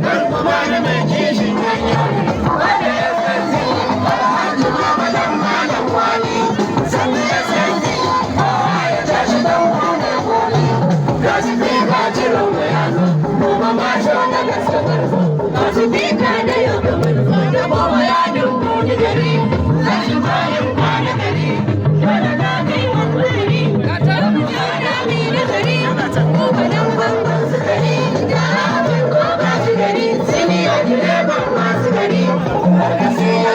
Dan uba na mai kishin yan Yobe. Wanda SSG Alhaji Baba Dan Malam Wali. Sannu SSG, kowa ya tashi dan ne goli. Ga Speaker Ciroma ya zo, gobe masho na gaske garzo. Ga Speaker da yau da mulki da gobe ya dunkuni gari. Tashi bayan kwana gari, dole na kai wa kudiri. Da mi nazari, gobe nan bangon sukari. Gyara abin ko ba shi gari, siniya direban masu gari. Karkashe ya